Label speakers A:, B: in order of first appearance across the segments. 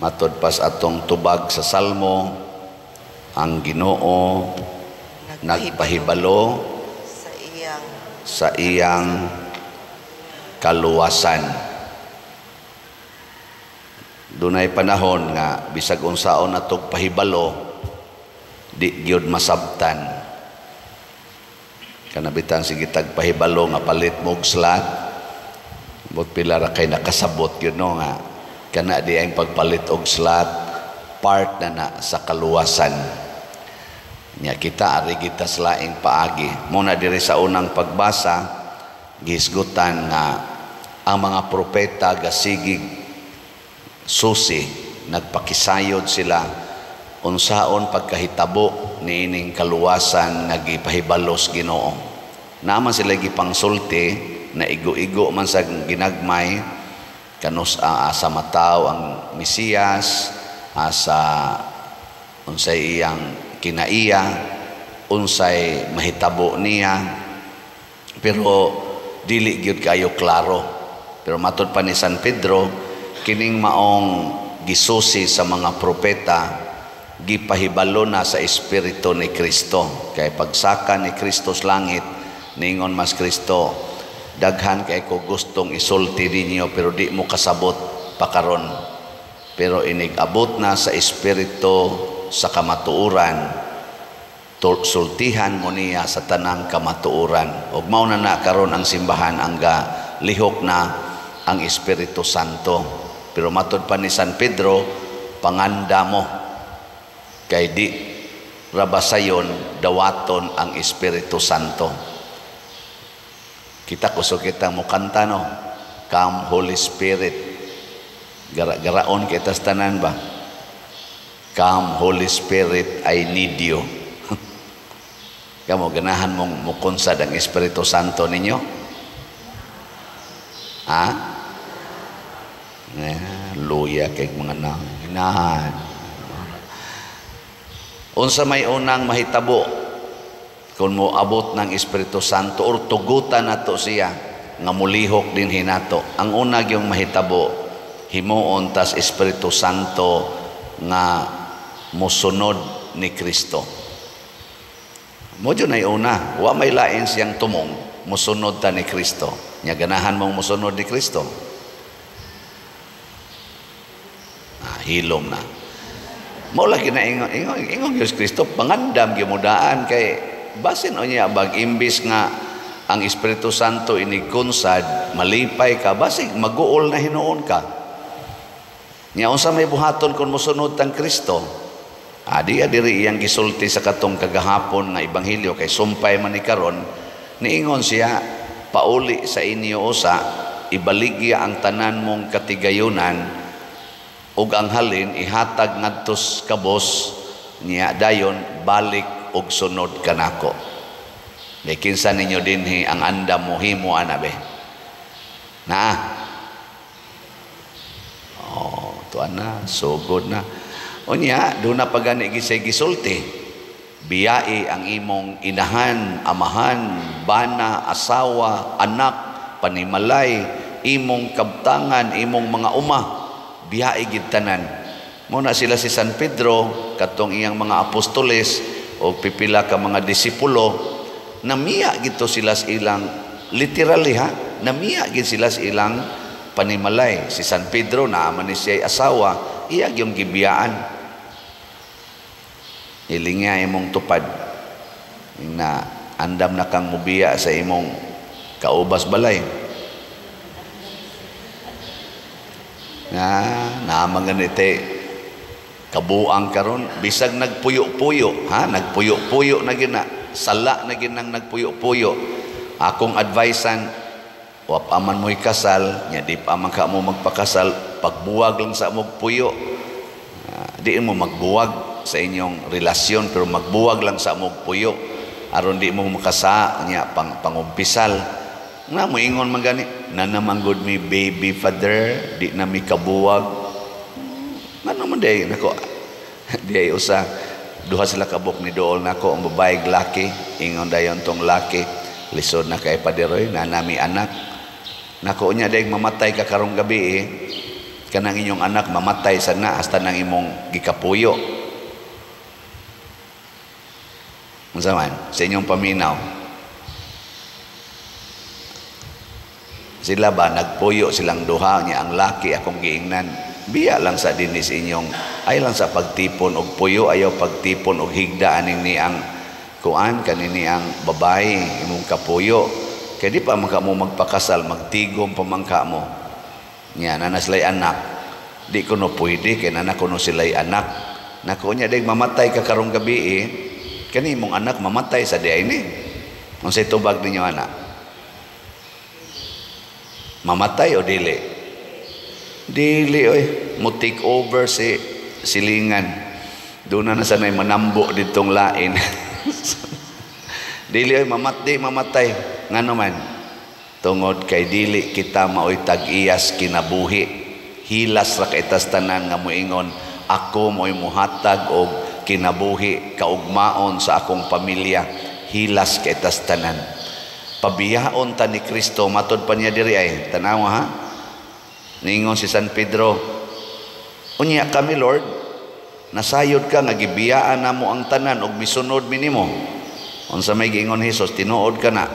A: Matod pas atong tubag sa Salmo, ang Ginoo nagpahibalo
B: sa iyang
A: sa iyang kaluwasan. Dunay panahon nga bisag unsaon natog pahibalo, di gyud masabtan. Kanabitan sige tag pahibalo nga palit mo og slot, but pila ra kay nakasabot gyud, no, nga kana di ang pagpalit og slot part na na sa kaluwasan. Nya kita ari kita sa laing paagi. Muna diri sa unang pagbasa, gihisgutan nga ang mga propeta gasigig susi, nagpakisayod sila unsaon pagkahitabo niining kaluwasan nga gipahibalos Ginoo. Naman sila gipangsulti na igo-igo man sa ginagmay kanus asa mataw ang Mesiyas, asa unsay iyang kinaiya, unsay mahitabo niya, pero dili gyud kayo klaro. Pero matod pa ni San Pedro, kining maong gisusi sa mga propeta, gipahibalo na sa espiritu ni Kristo. Kay pagsaka ni Kristo sa langit, ningon mas Kristo, "Daghan kay ko gustong isulti ninyo, pero di mo kasabot pa karon. Pero inig abot na sa espiritu sa kamatuoran, sultihan mo niya sa tanang kamatuoran." Ug mao na na karon ang simbahan ang ga lihok na ang Espiritu Santo. Pero matod pa ni San Pedro, panganda mo kay di rabasayon dawaton ang Espiritu Santo. Kita kusog kita mo kanta, no, "Come Holy Spirit." Gara-garaon kita sa tanan ba? "Come Holy Spirit, I need you." Kamo, ganahan mong mukunsad ang Espiritu Santo ninyo? Ha? Eh, luya kay mga nang hinahan. Unsa may unang mahitabo kung mo abot ng Espiritu Santo or tugutan nato siya nga mulihok din hinato? Ang una yung mahitabo, himuon tas Espiritu Santo nga mosunod ni Kristo. Mo jud nay una, wa may lain siyang tumong, mosunod ta ni Kristo. Nya ganahan mong mosunod ni Kristo? Ah, hilom na. Mao lagi na ingon ingon ingon Diyos Kristo, pangandam gyud mo daan kay basin o niya bag imbis nga ang Espiritu Santo inigkunsad, malipay ka, basig maguol na hinuon ka. Nya unsa may buhaton kung mosunod tang Kristo? Adi diri iyang gisulti sa katong kagahapon nga ebanghelyo kay sumpay man ni karon. Niingon siya, "Pauli sa inyo usa, ibaligya ang tanan mong katigayunan ug ang halin ihatag ngadto sa kabos niya, dayon balik og sunod kanako." Kay kinsa ninyo dinhi ang andam mo himo ana be? Na. Oh, tuan na, sugod na. Unya, doon na pagani gisay gisulti. Biyai ang imong inahan, amahan, bana, asawa, anak, panimalay, imong kabtangan, imong mga uma. Biyai gid tanan. Mo na sila si San Pedro, katong iyang mga apostoles o pipila ka mga disipulo, namiya gito sila sa ilang, literally ha, namiya gid sila sa ilang panimalay. Si San Pedro, naaman ni siya asawa, iya yung gibiyaan. Hilingya imong tupad na andam na kang mubiya sa imong kaubas balay. Nga naman ganite kabuang karon, bisag nagpuyo-puyo ha, nagpuyo-puyo na gina, sala na ginang nagpuyo-puyo. Akong advisean, wa pa man mo'y kasal nya, di pa man ka mo magpakasal, pagbuwag lang sa mog puyo. Di mo magbuwag sa inyong relasyon, pero magbuwag lang sa mog puyo aron di mo makasa nya pang pangumpisal nga mo ingon man gani na naman gud mi, "Baby father, di na mi kabuwag." Ngano man day nako? Di ay usa duha sila kabuk ni dool nako, ang babae laki. Ingon dayon tong laki, "Lisod na kay paderoy na nami anak nako." Nya day mamatay ka karong gabi eh. Kanang inyong anak mamatay sa na hasta nang imong gikapuyo. Unsa man sa inyong paminaw? Sila ba nagpuyo silang duha niya ang laki akong giingnan, biya lang sa dinis inyong ay lang sa pagtipon og puyo, ayaw pagtipon og higda aning ni ang kuan kanini ang babae imong kapuyo. Kay di pa man ka mo magpakasal, magtigom pa man ka mo. Nya na sila'y anak, di kuno pwede kay nana kuno sila'y anak. Nako nya dig mamatay ka karong gabi eh, kani imong anak mamatay sa diay ni. Unsay tubag ninyo anak? Mamatay o dili? Dili oy, mo take over si silingan. Doon na sanay manambo ditong lain. Dili oy, mamatay, mamatay. Ngano man? Tungod kay dili kita maoy tag-iyas kinabuhi. Hilas ra kay tas tanan nga moingon, ako mo'y muhatag og kinabuhi kaugmaon sa akong pamilya. Hilas kay tas tanan. Pabiyaon ta ni Kristo, matod pa niya diri ay, tanawa ha. Ningon si San Pedro, unya kami Lord, nasayod ka nga gibiyaan namo ang tanan og misunod mi nimo. Unsa may giingon Hesus, tinuod ka na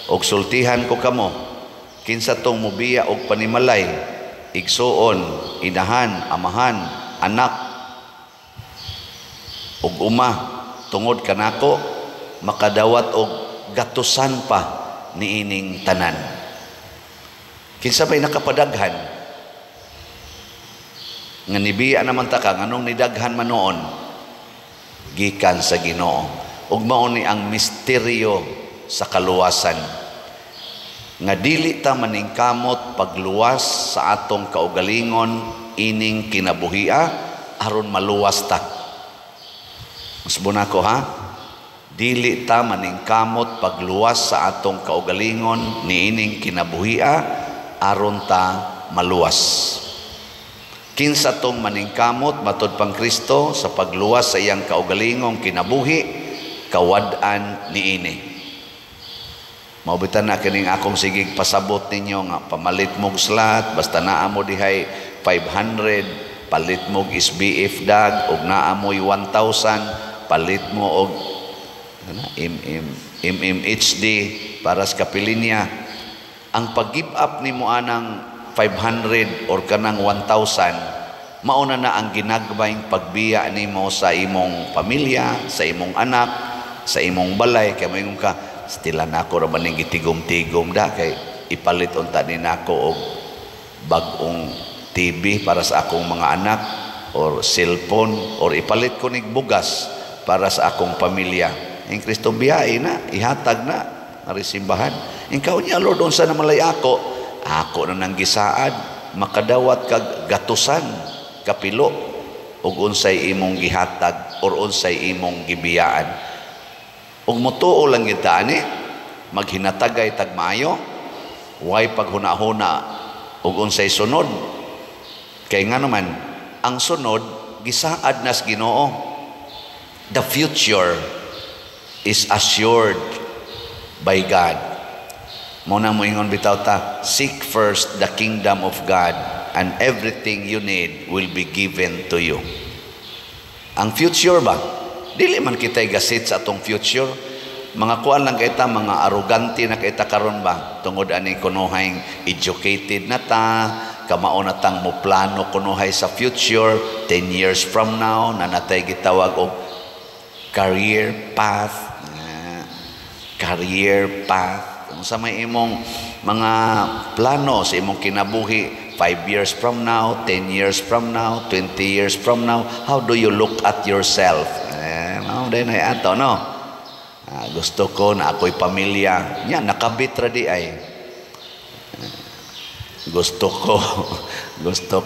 A: og sultihan ko kamo, kinsa tong mubiya og panimalay, igsuon, inahan, amahan, anak ug uma tungod kanako, makadawat og gatusan pa niining tanan. Kinsa may nakapadaghan nga nibiya naman ta ka, nganong nidaghan man noon? Gikan sa Ginoo. Ug mao ni ang misteryo sa kaluwasan, nga dili ta maningkamot pagluwas sa atong kaugalingon ining kinabuhia aron maluwas ta. Mas ko ha, dili ta maningkamot pagluwas sa atong kaugalingon niining kinabuhia aron ta maluwas. Kinsa tong maningkamot matod pang Kristo sa pagluwas sa iyang kaugalingong kinabuhi, kawad-an niini. Maubitan na kining akong sigig pasabot ninyo nga pamalit mog slot, basta naa mo dihay 500, palit mog SBF dag, og naa mo'y 1,000, palit mo og MMHD para sa kapilinya. Ang pag-give up nimo anang 500 or kanang 1,000, mauna na ang ginagmayng pagbiya nimo sa imong pamilya, sa imong anak, sa imong balay. Kay moingon ka, stila nako ra man ning gitigom-tigom da kay ipalit unta ni nako og bag-ong TV para sa akong mga anak or cellphone or ipalit ko nig bugas para sa akong pamilya. In Kristo biyahe na, ihatag na ngarisimbahan. Ikaw niya Lord, unsa na malay ako? Ako na nang gisaad, makadawat kag gatusan kapilo og unsay imong gihatag or unsay imong gibiyaan. Ug motuo lang gid ta ani, maghinatagay tag maayo, way paghuna-huna og unsay sunod. Kay nga naman, ang sunod gisaad nas Ginoo. The future is assured by God. Mo na moingon bitaw ta, seek first the kingdom of God and everything you need will be given to you. Ang future ba? Dili man kita'y gasit sa atong future. Mga kuan lang kita, mga arugante na kita karon ba? Tungod ani kunuhay educated na ta, kamao na tang mo plano kunuhay sa future, 10 years from now, nanatay gitawag og career path. Career path. Sa may imong mga plano sa imong kinabuhi 5 years from now, 10 years from now, 20 years from now, how do you look at yourself? Eh, mao din ay ato, no? Ah, gusto ko na ako'y pamilya. Nya, nakabit ra di ay. Gusto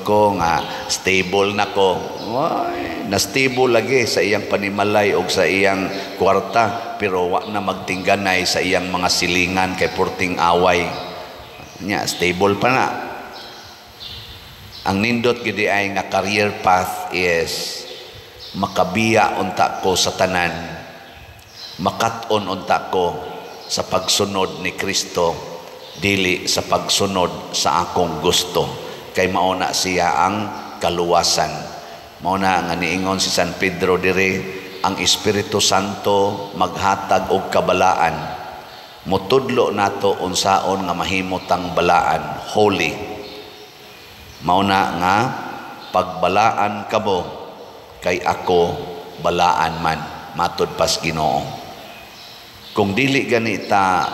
A: ko nga stable na ko. Ay, na stable lagi sa iyang panimalay o sa iyang kwarta, pero wa na magtingganay sa iyang mga silingan kay purting away. Nya, stable pa na. Ang nindot gid ay nga career path is makabiya unta ko sa tanan, makat-on unta ko sa pagsunod ni Kristo, dili sa pagsunod sa akong gusto. Kay mao na siya ang kaluwasan. Mao na nga niingon si San Pedro dire, ang Espiritu Santo maghatag og kabalaan. Mutudlo nato unsaon nga mahimo tang balaan, holy. Mao na nga pagbalaan kamo kay ako balaan man, matud pas Ginoo. Kung dili ganita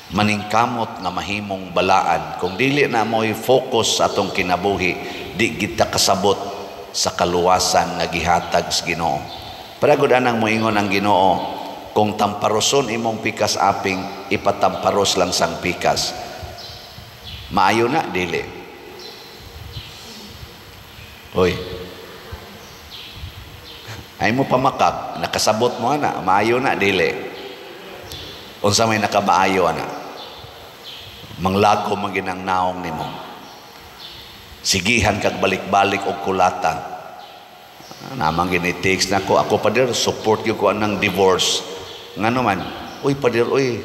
A: maningkamot nga mahimong balaan, kung dili na mo'y focus sa atong kinabuhi, di kita kasabot sa kaluwasan nga gihatag sa Ginoo. Para gud anang moingon ang Ginoo, kung tamparoson imong pikas aping, ipatamparos lang sang pikas. Maayo na dili? Hoy. Ay mo pamakak, nakasabot mo ana, maayo na dili? Unsa may nakamaayo ana? Manglago man ginang naong nimo. Sigihan kag balik-balik og kulata. Namang gini-text nako, "Ako, pader, support gyud ko anang divorce." Ngano man? "Uy, pader, uy,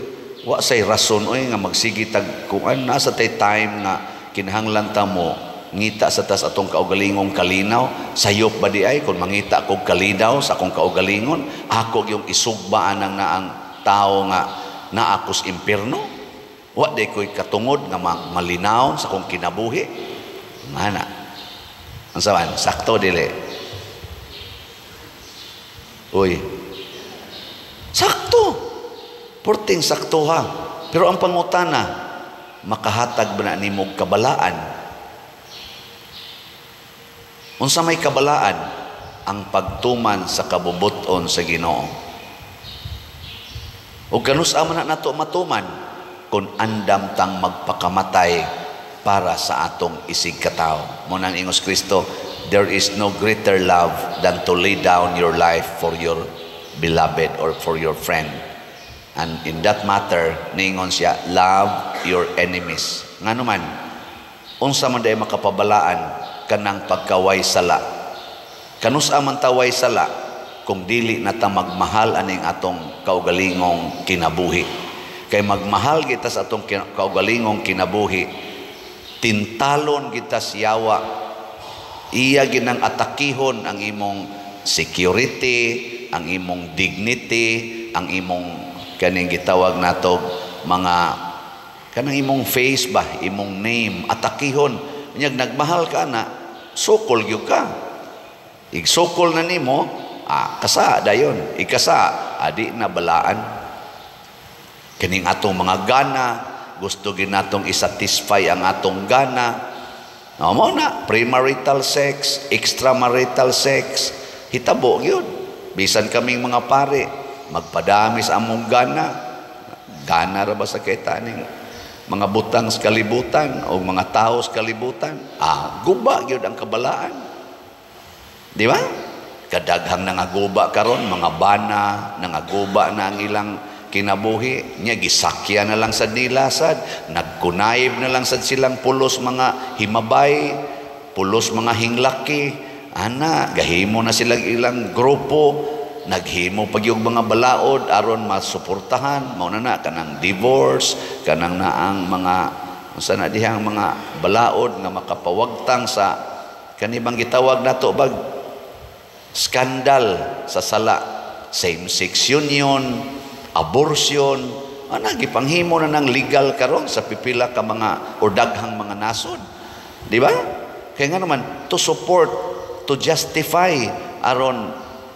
A: wa say rason uy nga magsige tag kuan, nasa tay time nga kinahanglan ta mo ngita sa tas atong kaugalingong kalinaw. Sayop ba di ay kung mangita kog kalinaw sa akong kaugalingon, ako yung isugbaan ang naang tao nga naa ko's impierno? Wa di ko'y katungod nga malinaw sa akong kinabuhi." Mana ang sawan, sakto dili? Uy, sakto, porting sakto ha. Pero ang pangutana, makahatag ba na nimo kabalaan? Unsa may kabalaan? Ang pagtuman sa kabubuton sa Ginoo. O kanus-a man na nato matuman kung andam tang magpakamatay para sa atong isig katawo? Mao nang ingos Kristo, "There is no greater love than to lay down your life for your beloved or for your friend." And in that matter, ningon siya, "Love your enemies." Ngano man, unsa man day makapabalaan kanang pagkaway sala? Kanus-a man taway sala kung dili na ta magmahal aning atong kaugalingong kinabuhi? Kay magmahal kita sa atong kaugalingong kinabuhi, tintalon kita siyawa. Iya ginang atakihon ang imong security, ang imong dignity, ang imong kaning gitawag nato mga kanang imong face ba, imong name, atakihon. Unyag nagmahal ka na, sukol gyud ka. Igsukol na nimo, kasa dayon, ikasa, adi na balaan. Kining atong mga gana, gusto ginatong isatisfy ang atong gana. No, mo na, premarital sex, extramarital sex, hitabo gyud. Bisan kaming mga pare, magpadami sa among gana. Gana ra ba sa kita ning mga butang sa kalibutan o mga tao sa kalibutan? Guba gyud ang kabalaan. Di ba? Kadaghang nangaguba karon, mga bana, nangaguba na ang ilang kinabuhi nya, gisakya na lang sad nila sad, nagkunayib na lang sad silang pulos mga himabay, pulos mga hinglaki ana, gahimo na silang ilang grupo, naghimo pag yung mga balaod aron masuportahan. Mao na na kanang divorce, kanang naang mga unsa na dihang mga balaod nga makapawagtang sa kanibang gitawag nato bag skandal sa sala, same-sex union, abortion, ana gipanghimo na ng legal karon sa pipila ka mga or daghang mga nasod. Di ba? Kaya nga naman to support, to justify aron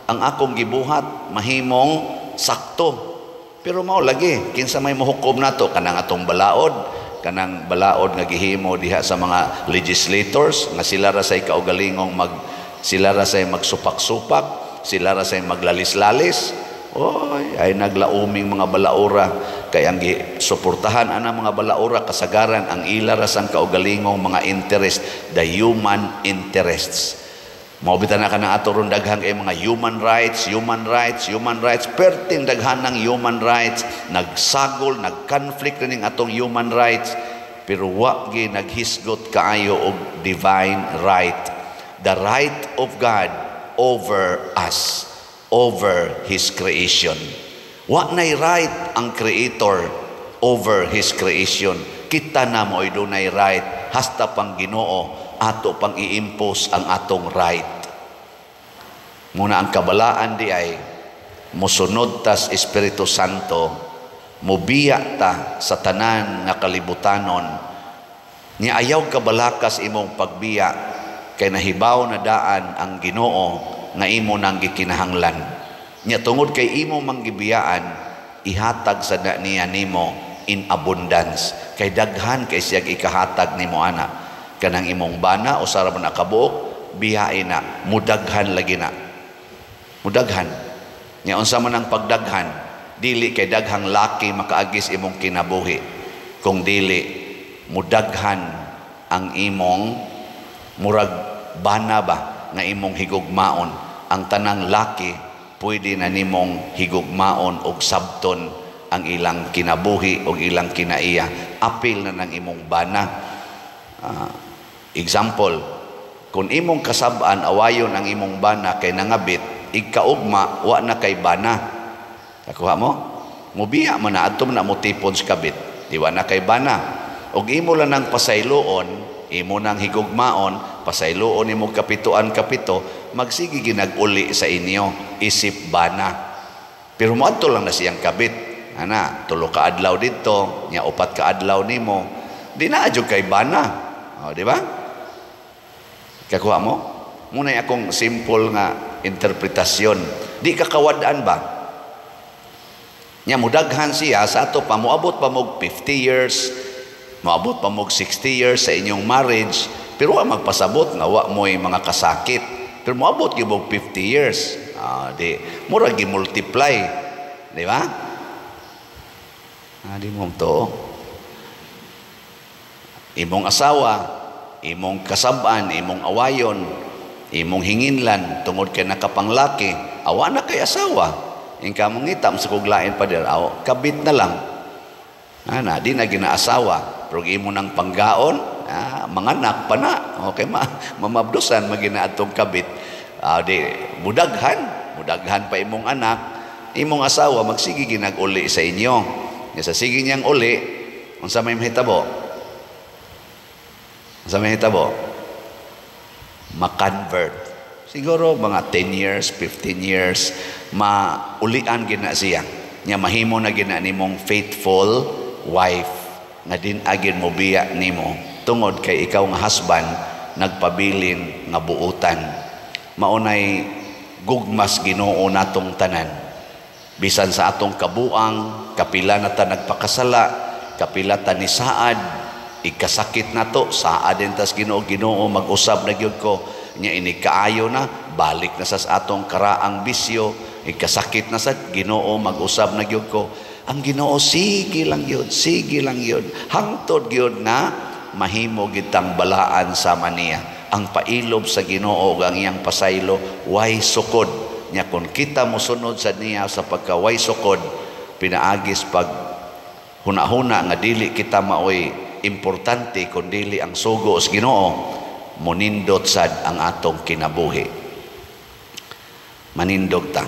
A: ang akong gibuhat mahimong sakto. Pero mao lagi, kinsa may mohukom nato? Kanang atong balaod, kanang balaod nga gihimo diha sa mga legislators nga sila ra say kaugalingong mag sila ra say magsupak-supak, sila ra say maglalis-lalis. Oy, ay naglauming mga balaura kay ang suportahan ana mga balaura kasagaran ang ila ra sang kaugalingong mga interest, the human interests. Mao bitaw na kanang ato ron daghan kay mga human rights, human rights, human rights, perting daghan ng human rights, nagsagol, nagconflict ning atong human rights, pero wa gi naghisgot kaayo og divine right. The right of God over us, over His creation. Wa nay right ang Creator over His creation. Kita na mo'y dunay right. right, hasta pang Ginoo ato pang i-impose ang atong right. Muna ang kabalaan di ay musunod tas Espiritu Santo, mubiya ta sa tanan nga kalibutanon. Nya ayaw kabalakas imong pagbiya kay nahibaw na daan ang Ginoo nga imo nang gikinahanglan. Nya tungod kay imo manggibiyaan, ihatag sa na niya nimo in abundance, kay daghan kay siyag ikahatag nimo ana. Kanang imong bana usa ra man kabuok, biyae na, mudaghan lagi na, mudaghan. Nya unsa man ang pagdaghan? Dili kay daghang laki makaagis imong kinabuhi, kung dili mudaghan ang imong murag bana ba nga imong higugmaon. Ang tanang laki pwede na nimong higugmaon og sabton ang ilang kinabuhi og ilang kinaiya, apil na ng imong bana. Example, kung imong kasab-an awayon ang imong bana kay nangabit, igkaugma wa na kay bana. Nakuha mo? Mubiya man na, adto na mo tipon sa kabit, di wa na kay bana. Og imo lang ang pasayloon, imo nang higugmaon, pasayloon imo kapituan kapito, magsige ginag-uli sa inyo isip bana. Pero moadto lang na siyang kabit. Ana, 3 ka adlaw didto, nya 4 ka adlaw nimo. Di na adyo kay bana. O, di ba? Kakuha mo? Muna akong simple nga interpretasyon. Di ka kawad-an ba? Nya mudaghan siya sa ato pa, moabot pa mo 50 years, moabot pa mo 60 years sa inyong marriage, pero wa magpasabot nga wa mo'y mga kasakit. Pero moabot gyud og 50 years. Di mura gi-multiply, di ba? Di mo to. Imong asawa, imong kasab-an, imong awayon, imong hinginlan tungod kay nakapanglaki, awa na kay asawa. Ingka mong itam sa kuglain pa dir, aw, kabit na lang. Ana, di na ginaasawa. Pero imo nang panggaon, manganak pa na. Okay, mamabdusan magina atong kabit. Di mudaghan, mudaghan pa imong anak, imong asawa magsige ginag-uli sa inyo. Nga sa sige niyang uli, unsa may mahitabo? Unsa may mahitabo? Ma-convert. Siguro mga 10 years, 15 years, maulian gina siya. Nya mahimo na gina nimong faithful wife nga din agin mo biya nimo tungod kay ikaw nga husband nagpabilin nga buutan. Maunay gugmas Ginoo natong tanan. Bisan sa atong kabuang, kapila na ta nagpakasala, kapila ta ni saad, ikasakit na to, saad din tas Ginoo, Ginoo mag-usab na gyud ko. Nya ini kaayo na, balik na sa atong karaang bisyo, ikasakit na sa Ginoo mag-usab na gyud ko. Ang Ginoo sige lang gyud, sige lang gyud. Hangtod gyud na mahimo gitang balaan sa maniya. Ang pailob sa Ginoo ug ang iyang pasaylo way sukod. Nya kun kita mosunod sa niya sa pagkaway sukod, pinaagis pag hunahuna nga dili kita maoy importante kun dili ang sugo sa Ginoo, monindot sad ang atong kinabuhi. Manindog ta.